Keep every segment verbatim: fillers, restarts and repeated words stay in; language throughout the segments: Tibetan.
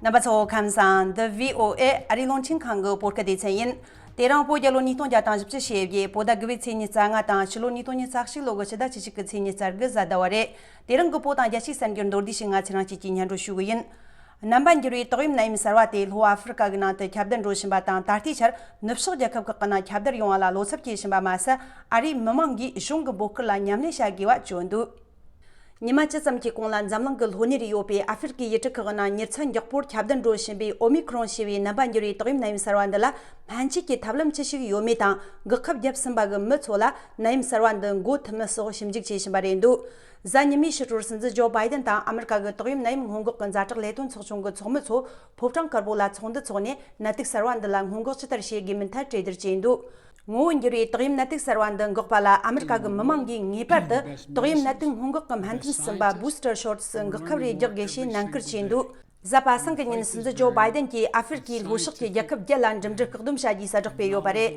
རྣམ་པ་ཚོ་ཁམས་བཟང་། འདི་བྷི་ཨོ་ཨེ་ཨ་རིའི་རླུང་འཕྲིན་ཁང་གི་བོད་སྐད་སྡེ་ཚན་ཡིན། དེ་རིང་བོད་རྒྱལ་ལོ་ཉིས་སྟོང་བརྒྱ་དང་བཞི་བཅུ་ཞེ་བརྒྱད། བོད་ཟླ་དགུ་པའི་ཚེས་ཉི་ཤུ་རྩ་ལྔ་དང་ཕྱི་ལོ་ཉིས་སྟོང་ཉི་ཤུ་རྩ་གཅིག་ལོ་གི་ཕྱི་ཟླ་བཅུ་གཅིག་གི་ཚེས་ཉི་ཤུ་རྩ་དགུ་གཟའ་ཟླ་བ་རེད། དེ་རིང་གི་བོད་དང་རྒྱལ་སྤྱིའི་གསར་འགྱུར་མདོར་བསྡུས་ཤིག་ང་ཚོས་རང་བཅས་ཀྱིས་སྙན་སྒྲོན་ཞུ་གི་ཡིན། རྣམ་པ་འགྱུར་བའི་ཏོག་དབྱིབས་ནད་ཡམས་གསར་བ་དེ་ལྷོ་ཨ་ཧྥེ་རི་ཀ་གི་ནང་དུ་ཁྱབ་གདལ་འགྲོ་བཞིན་པ་དང་། ད་ལྟའི་ཆར་ནུབ་ཕྱོགས་རྒྱལ་ཁབ་ཁག་གི་ནང་ཁྱབ་གདལ་ཡོང་བ་ལ་བློ་འཚབ་སྐྱེ་བཞིན་པ་མ་ཟད། ཨ་རིའི་མི་མང་གིས་གཞུང་གི་འབོད་སྐུལ་ལ་མཉམ་ལས་བྱ་དགོས་པ་བརྗོད་འདུག་ཉི་མ་བཅུ་ཙམ་གྱི་གོང་ལ་འཛམ་གླིང་གི་ལྷོ་སྣེར་ཡོད་པའི་ཨ་ཧྥེ་རི་ཀའི་ཡུལ་གྲུ་ཁག་ནང་མྱུར་ཚད་མགྱོགས་པོར་ཁྱབ་གདལ་འགྲོ་བཞིན་པའི་ཨོ་མི་ཁྲོན་ཞེས་པའི་རྣམ་པ་འགྱུར་བའི་ཏོག་དབྱིབས་ནད་ཡམས་གསར་བ་འདི་ལ་སྨན་བཅོས་ཀྱི་ཐབས་ལམ་ཅི་ཞིག་ཡོད་མེད་དང་། འགོག་ཁབ་བརྒྱབ་ཟིན་པ་གི་མི་ཚོ་ལ་ནད་ཡམས་གསར་བ་འདི་འགོ་ཐུབ་མིན་སོགས་ཞིབ་འཇུག་བྱེད་བཞིན་པ་རེད་འདུག་གཟའ་ཉི་མའི་ཕྱི་དྲོར་སྲིད་འཛིན་ཇོ་བྷའི་ཌེན་དང་ཨ་མི་རི་ཀ་གི་ཏོག་དབྱིབས་ནད་ཡམས་སྔོན་འགོག་གི་ཛ་དྲག་ལས་དོན་ཚོགས་ཆུང་གི་ཚོགས་མི་ཚོ་ཕོ་བྲང་དཀར་པོ་ལ་ཚོགས་འདུ་འཚོགས་ནས། ནད་དུག་གསར་བ་འདི་ལ་སྔོན་འགོག་ཇི་ལྟར་བྱེད་དགོས་མིན་ཐད་གྲོས་བསྡུར་བྱས་འདུག་ངོ་བོ་འགྱུར་བའི་ཏོག་དབྱིབས་ནད་དུག་གསར་བ་འདི་འགོག་པ་ལ་ཨ་མི་རི་ཀ་གི་མི་མང་གིས་ངེས་པར་དུ་ཏོག་དབྱིབས་ནད་དུག་སྔོན་འགོག་གི་སྨན་ཐུན་གསུམ་པ་Booster Shots འགོག་ཁབ་རེ་རྒྱག་དགོས་ཞེས་ནན་སྐུལ་བྱས་འདུག་གཟའ་པ་སངས་ཀྱི་ཉིན་སྲིད་འཛིན་ཇོ་བྷའི་ཌེན་གྱིས་ཨ་ཧྥེ་རི་ཀའི་ལྷོ་ཕྱོགས་ཀྱི་རྒྱལ་ཁབ་བརྒྱད་ལ་འགྲིམ་འགྲུལ་བཀག་སྡོམ་བྱ་རྒྱུའི་གསལ་བསྒྲགས་སྤེལ་ཡོད་པ་རེད།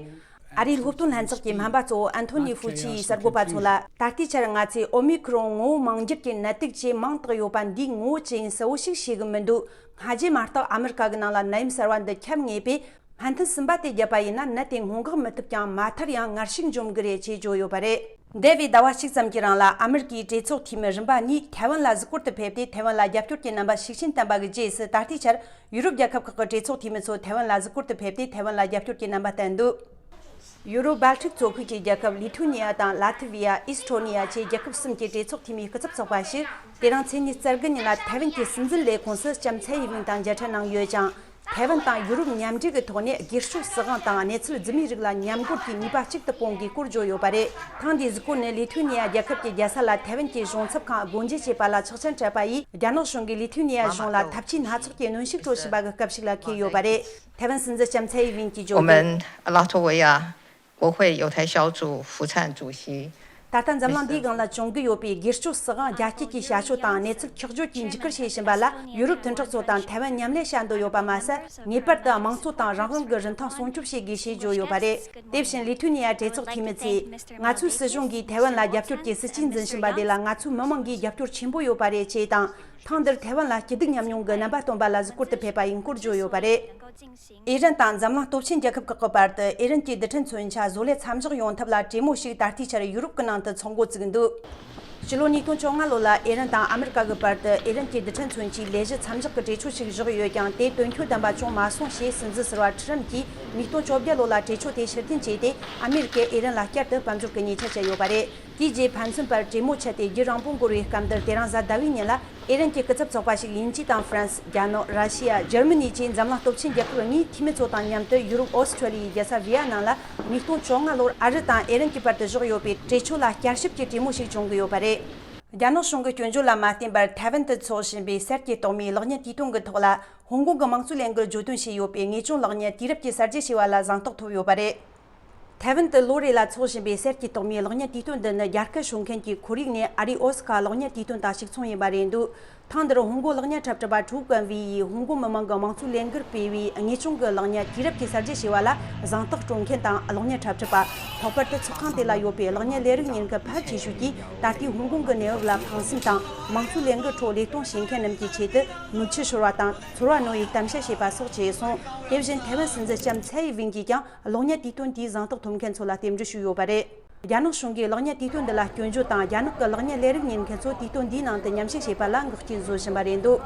ཨ་རིའི་སློབ་སྟོན་ལྷན་ཚོགས་ཀྱི་སྨན་པ་གཙོ་བོ་ཨན་ཐོ་ནི་ཧྥུ་ཆི་ཡིས་གསར་འགོད་པ་ཚོ་ལ། ད་ལྟའི་ཆར་ང་ཚོས་ཨོ་མི་ཁྲོན་ངོ་བོ་མང་འགྱུར་གྱི་ནད་དུག་ཅེས་མིང་བཏགས་ཡོད་པ་འདིའི་ངོ་བོ་ཅི་ཡིན་གསལ་བོ་ཞིག་ཤེས་གི་མི་འདུག་སྔ་རྗེས་མ་གཏོགས་ཨ་མི་རི་ཀ་གི་ནང་ལ་ནད་ཡམས་གསར་བ་འདི་ཁྱབ་ངེས་པས། སྨན་ཐུན་གསུམ་པ་དེ་བརྒྱབ་པ་ཡིན་ན་ནད་དེ་སྔོན་འགོག་མི་ཐུབ་ཀྱང་མ་མཐར་ཡང་ངར་ཤུགས་འཇོམས་གི་རེད་ཅེས་བརྗོད་ཡོད་པ་རེད། འདས་པའི་ཟླ་བ་གཅིག་ཙམ་གྱི་རིང་ལ་ཨ་མི་རི་ཀའི་གྲོས་ཚོགས་འཐུས་མི་རིམ་པ་གཉིས་ཐའེ་ཝན་ལ་གཟིགས་སྐོར་དུ་ཕེབས་ཏེ། ཐའེ་ཝན་ལ་རྒྱབ་སྐྱོར་གྱི་རྣམ་པ་ཤུགས་ཆེན་བསྟན་པ་གི་རྗེས་སུ། ད་ལྟའི་ཆར་ཡུ་རོབ་རྒྱལ་ཁབ་ཁག་གི་གྲོས་ཚོགས་འཐུས་མི་ཚོ་ཐའེ་ཝན་ལ་གཟིགས་སྐོར་དུ་ཕེབས་ཏེ། ཐའེ་ཝན་ལ་རྒྱབ་སྐྱོར་གྱི་རྣམ་པ་བསྟན་འདུག་ཡུ་རོབ་སྦལ་ཊིག་གཙོ་ཁུལ་གྱི་རྒྱལ་ཁབ་ལི་ཐུ་ནི་ཡ་དང་ལ་ཐི་ཝི་ཡ། ཨི་སི་ཊོ་ནི་ཡ་བཅས་རྒྱལ་ཁབ་གསུམ་གྱི་གྲོས་ཚོགས་འཐུས་མིའི་སྐུ་ཚབ་ཚོགས་པ་ཞིག་དེ་རིང་ཚེས་ཉི་ཤུ་རྩ་དགུ་ཉིན་ལ་ཐའེ་ཝན་གྱི་སྲིད་འཛིན་ལས་ཁུངས་སུ་ལྕམ་ཚའེ་ཡི་ཝེན་དང་མཇལ་འཕྲད་གནང་ཡོད་ཅིང་། ཐའེ་ཝན་དང་ཡུ་རོབ་མཉམ་འབྲེལ་གྱི་ཐོག་ནས་སྒེར་གཅོད་སྲིད་དབང་དང་གནས་ཚུལ་འཛིན་མའི་རིགས་ལ་མཉམ་འགོད་ཀྱིས་ནུས་པ་གཅིག་ཏུ་སྤུངས་དགོས་སྐོར་བརྗོད་ཡོད་པ་རེད། ཐེངས་འདིའི་གཟིགས་སྐོར་ནི་ལི་ཐུ་ནི་ཡ་རྒྱལ་ཁབ་ཀྱི་རྒྱལ་ས་ལ་ཐའེ་ཝན་གྱི་གཞུང་ཚབ་ཁང་སྒོ་འབྱེད་བྱས་པ་ལ་ཆོག་མཆན་སྤྲད་པ་ཡིས། རྒྱ་ནག་གཞུང་གིས་ལི་ཐུ་ནི་ཡ་གཞུང་ལ་འཐབ་ཇུས་སྣ་ཚོགས་ཀྱི་གནོན་ཤུགས་སྤྲོད་བཞིན་པ་གི་སྐབས་ཤིག་ལ་འཁེལ་ཡོད་པ་རེད། ཐའེ་ཝན་སྲིད་འཛིན་ལྕམ་ཚའེ་ཡི་ཝེན་གྱིས་བརྗོད་དོན། 我们拉脱维亚国会犹太小组副参主席 ད་ལྟ་འཛམ་གླིང་འདིའི་སྒང་ལ་བྱུང་གི་ཡོད་པའི་སྒེར་གཅོད་སྲིད་དབང་རྒྱ་སྐྱེད་ཀྱི་བྱ་སྤྱོད་དང་གནས་ཚུལ་འཁྱོག་བརྗོད་ཀྱིས་འཇིགས་སྐུལ་བྱེད་བཞིན་པ་ལ་ཡུ་རོབ་མཐུན་གྲོགས་ཚོ་དང་ཐའེ་ཝན་མཉམ་ལས་བྱ་འདོད་ཡོད་པ་མ་ཟད། ངེས་པར་དུ་དམངས་གཙོ་དང་རང་དབང་གི་རིན་ཐང་སྲུང་སྐྱོབ་བྱེད་དགོས་ཞེས་བརྗོད་ཡོད་པ་རེད། དེ་བཞིན་ལི་ཐུ་ནི་ཡ་གྲོས་ཚོགས་འཐུས་མི་ཚོས། ང་ཚོའི་སྲིད་གཞུང་གིས་ཐའེ་ཝན་ལ་རྒྱབ་སྐྱོར་གྱི་སྲིད་ཇུས་འཛིན་བཞིན་པ་དེ་ལ་ང་ཚོའི་མི་མང་གིས་རྒྱབ་སྐྱོར་ཆེན་པོ་ཡོད་པ་རེད་ཅེས་དང་། ཐེངས་འདིར་ཐའེ་ཝན་ལ་སྐྱིད་སྡུག་མཉམ་མྱོང་གི་རྣམ་པ་སྟོན་པ་ལ་གཟིགས་སྐོར་དུ་ཕེབས་པ་ཡིན་སྐོར་བརྗོད་ཡོད་པ་རེད། ཨི་རན་དང་འཛམ་གླིང་སྟོབས་ཆེན་རྒྱལ་ཁབ་ཁག་གི་བར་དུ་ཨི་རན་གྱི་རྡུལ་ཕྲན་མཚོན་ཆ་བཟོ་ལས་མཚམས་འཇོག་ཡོང་ཐབས་ལ་གྲོས་མོལ་ཞིག་ད་ལྟའི་ཆར་ཡུ་རོབ་ཀྱི་ནང་དུ་ཚོགས་འགོ་བཙུགས་འདུག་ཕྱི་ལོ་ཉིས་སྟོང་བཅོ་ལྔ་ལོ་ལ་ཨི་རན་དང་ཨ་མི་རི་ཀ་གི་བར་དུ་ཨི་རན་གྱི་རྡུལ་ཕྲན་མཚོན་ཆའི་ལས་གཞི་མཚམས་འཇོག་གི་གྲོས་ཆོད་ཞིག་བཞག་ཡོད་ཀྱང་། དེ་དོན་འཁྱོལ་ལྡན་པ་བྱུང་མ་སོང་ཞེས་སྲིད་འཛིན་ཟུར་པ་ཁྲི་རམ་གྱིས་ཉིས་སྟོང་བཅོ་བརྒྱད་ལོ་ལ་གྲོས་ཆོད་དེ་ཕྱིར་འཐེན་བྱས་ཏེ། ཨ་མི་རི་ཀས་ཨི་རན་ལ་བསྐྱར་དུ་དཔལ་འབྱོར་གྱི་ཉེས་ཆད་བཅད་ཡོད་པ་རེད། དེའི་རྗེས་ཕན་ཚུན་བར་གྲོས་མོལ་ཆད་དེ་རྒྱུན་རིང་པོ་འགོར་བའི་སྐབས་འདིར། དེ་རིང་གཟའ་ཟླ་བའི་ཉིན་ལ་ཨི་རན་གྱི་སྐུ་ཚབ་ཚོགས་པ་ཞིག་དབྱིན་ཇི་དང་ཧྥ་རན་སི། རྒྱ་ནག་ར་ཤི་ཡ། འཇར་མ་ནི་བཅས་འཛམ་གླིང་སྟོབས་ཆེན་རྒྱལ་ཁབ་ལྔའི་འཐུས་མི་ཚོ་དང་མཉམ་དུ་ཡུ་རོབ་ཨོ་སི་ཁྲུ་ལི་ཡའི་རྒྱལ་ས་ཝི་ཡ་ནམ་ལ་ཉིས་སྟོང་བཅོ་ལྔ་ལོར་ཨ་རི་དང་ཨི་རན་གྱི་བར་དུ་བཞག་ཡོད་པའི་གྲོས་ཆོད་ལ་བསྐྱར་ཞིབ་ཀྱི་གྲོས་མོལ་ཞིག་བྱུང་གི་ཡོད་པ་རེད། རྒྱ་ནག་གཞུང་གི་སྐྱོན་བརྗོད་ལ་མ་བརྟེན་པར། ཐའེ་ཝན་དུ་འཚོགས་བཞིན་པའི་གསེར་གྱི་རྟོག་མའི་གློག་བརྙན་དུས་སྟོན་གྱི་ཐོག་ལ། ཧོང་ཀོང་གི་དམངས་གཙོའི་ལས་འགུལ་བརྗོད་དོན་བྱས་ཡོད་པའི་ངེས་སྐྱོན་གློག་བརྙན་དུས་རབས་ཀྱི་གསར་བརྗེ་ཞེས་པ་ལ་གཟེངས་རྟགས་ཐོབ་ཡོད་པ་རེད། ཐའེ་ཝན་དུ་ལོ་རེ་ལ་འཚོགས་བཞིན་པའི་གསེར་གྱི་རྟོག་མའི་གློག་བརྙན་དུས་སྟོན་འདི་ནི། རྒྱ་སྐད་སྲུང་མཁན་གྱི་ཁོར་ཡུག་ནས་ཨ་རིའི་ཨོ་སི་ཀ་གློག་བརྙན་དུས་སྟོན་དང་གཅིག་མཚུངས་ཡིན་པ་རེད་འདུག་ཐེངས་འདིར་ཧོང་ཀོང་གློག་བརྙན་འཁྲབ་ཁྲིད་པ་ཀྲུའུ་ཀན་ཝེ་ཡིས་ཧོང་ཀོང་མི་མང་གི་དམངས་གཙོའི་ལས་འགུལ་སྤེལ་བའི་ངེས་སྐྱོན་གྱི་གློག་བརྙན་དུས་རབས་ཀྱི་གསར་བརྗེ་ཞེས་པ་ལ་གཟེངས་རྟགས་སྤྲོད་མཁན་དང་། གློག་བརྙན་འཁྲབ་ཁྲིད་པ། ལྷག་པར་དུ་ཚོགས་ཁང་དེ་ལ་ཡོད་པའི་གློག་བརྙན་ལས་རིགས་གཉེར་མཁན་ཕལ་ཆེ་ཤོས་ཀྱིས། ད་ལྟའི་ཧོང་ཀོང་གི་གནས་བབ་ལ་ཕངས་སེམས་དང་། དམངས་གཙོའི་ལས་འགུལ་ཁྲོད་ལས་གཏོང་བྱེད་མཁན་རྣམས་ཀྱི་ཆེད་དུ་མིག་ཆུ་ཤོར་བ་དང་། ཚོར་བ་རྣོ་བའི་གཏམ་བཤད་བྱས་པ་སོགས་བྱས་སོང་། དེ་བཞིན་ཐའེ་ཝན་སྲིད་འཛིན་ལྕམ་ཚའེ་ཡི་ཝེན་གྱིས་ཀྱང་གློག་བརྙན་དུས་སྟོན་དེའི་གཟེངས་རྟགས་ཐོབ་མཁན་ཚོ་ལ་རྟེན་འབྲེལ་ཞུས་ཡོད་པ་རེད། རྒྱ་ནག་གཞུང་གིས་གློག་བརྙན་དུས་སྟོན་འདི་ལ་སྐྱོན་བརྗོད་དང་། རྒྱ་ནག་གི་གློག་བརྙན་ལས་རིགས་གཉེར་མཁན་ཚོ་དུས་སྟོན་འདིའི་ནང་དུ་ཉམས་ཞིབ་བྱེད་པ་ལ་འགོག་རྐྱེན་བཟོ་བཞིན་པ་རེད་འདུག་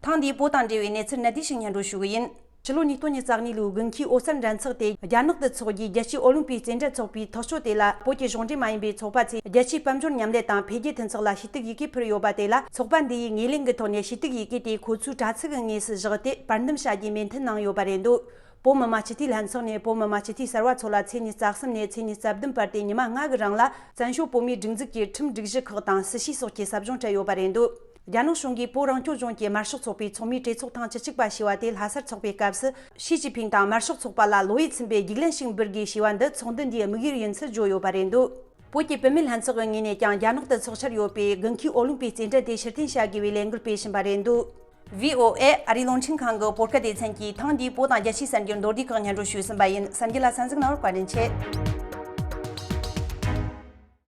ཐེངས་འདིའི་བོད་དང་འབྲེལ་བའི་གནས་ཚུལ་གནད་བསྡུས་ཤིག་སྙན་སྒྲོན་ཞུ་གི་ཡིན། ཕྱི་ལོ་ཉིས་སྟོང་ཉི་ཤུ་རྩ་གཉིས་ལོའི་དགུན་ཁའི་ཨོ་སར་འགྲན་ཚོགས་དེ་རྒྱ་ནག་ཏུ་འཚོགས་རྒྱུའི་རྒྱལ་སྤྱིའི་ཨོ་ལིམ་པིག་རྩེད་འགྲན་ཚོགས་པའི་ཐག་གཅོད་དེ་ལ། བོད་ཀྱི་གཞུང་འབྲེལ་མ་ཡིན་པའི་ཚོགས་པ་ཚོས་རྒྱལ་སྤྱིའི་དཔལ་འབྱོར་མཉམ་ལས་དང་འཕེལ་རྒྱས་མཐུན་ཚོགས་ལ་ཞུ་གཏུག་ཡི་གེ་ཕུལ་ཡོད་པ་དེ་ལ། ཚོགས་པ་འདི་ཡིས་ངོས་ལེན་གྱི་ཐོག་ནས་ཞུ་གཏུག་ཡི་གེ་དེ་ཁོ་ཚོའི་དྲ་ཚིགས་ཀྱི་ངོས་སུ་བཞག་སྟེ་པར་འདེམས་བྱ་རྒྱུའི་མོས་མཐུན་གནང་ཡོད་པ་རེད་འདུག་བོད་མི་མང་སྤྱི་འཐུས་ལྷན་ཚོགས་ནས་བོད་མི་མང་སྤྱི་འཐུས་གསར་བ་ཚོ་ལ་ཚེས་ཉི་ཤུ་རྩ་གསུམ་ནས་ཚེས་ཉི་ཤུ་རྩ་བདུན་བར་དུ་ཉི་མ་ལྔ་གི་རིང་ལ། བཙན་བྱོལ་བོད་མིའི་སྒྲིག་འཛུགས་ཀྱི་ཁྲིམས་སྒྲིག་གཞི་ཁག་དང་སྲིད་བྱུས་སོགས་ཀྱི་ཟབ་སྦྱོང་སྤྲད་ཡོད་པ་རེད་འདུག་རྒྱ་ནག་གཞུང་གིས་བོད་རང་སྐྱོང་ལྗོངས་ཀྱི་དམར་ཤོག་ཚོགས་པའི་ཚོགས་མིའི་གྲོས་ཚོགས་ཐེངས་བཅུ་གཅིག་པ་ཞེས་པ་དེ་ལྷ་སར་འཚོགས་པའི་སྐབས་སུ། ཞི་ཅིན་ཕིང་དང་དམར་ཤོག་ཚོགས་པ་ལ་བློ་ཡིད་ཚིམ་པའི་རྒྱུགས་ལན་ཞིག་འབུལ་དགོས་ཞེས་པ་འདི་ཚོགས་འདུ་འདིའི་དམིགས་ཡུལ་ཡིན་ཚུལ་བརྗོད་ཡོད་པ་རེད་འདུག་བོད་ཀྱི་བུད་མེད་ལྷན་ཚོགས་ཀྱི་ངོས་ནས་ཀྱང་རྒྱ་ནག་ཏུ་འཚོགས་འཆར་ཡོད་པའི་དགུན་ཁའི་ཨོ་ལིམ་པིག་རྩེད་འགྲན་དེ་ཕྱིར་འཐེན་བྱ་དགོས་པའི་ལས་འགུལ་སྤེལ་བཞིན་པ་རེད་འདུག་བྷི་ཨོ་ཨེ་ཨ་རིའི་རླུང་འཕྲིན་ཁང་གི་བོད་སྐད་སྡེ་ཚན་གྱིས་ཐེངས་འདིའི་བོད་དང་རྒྱལ་སྤྱིའི་གསར་འགྱུར་མདོར་བསྡུས་ཁག་སྙན་སྒྲོན་ཞུས་ཟིན་པ་ཡིན། གསར་འགྱུར་ལ་གསན་གཟིགས་གནང་བར་བཀའ་དྲིན་ཆེ།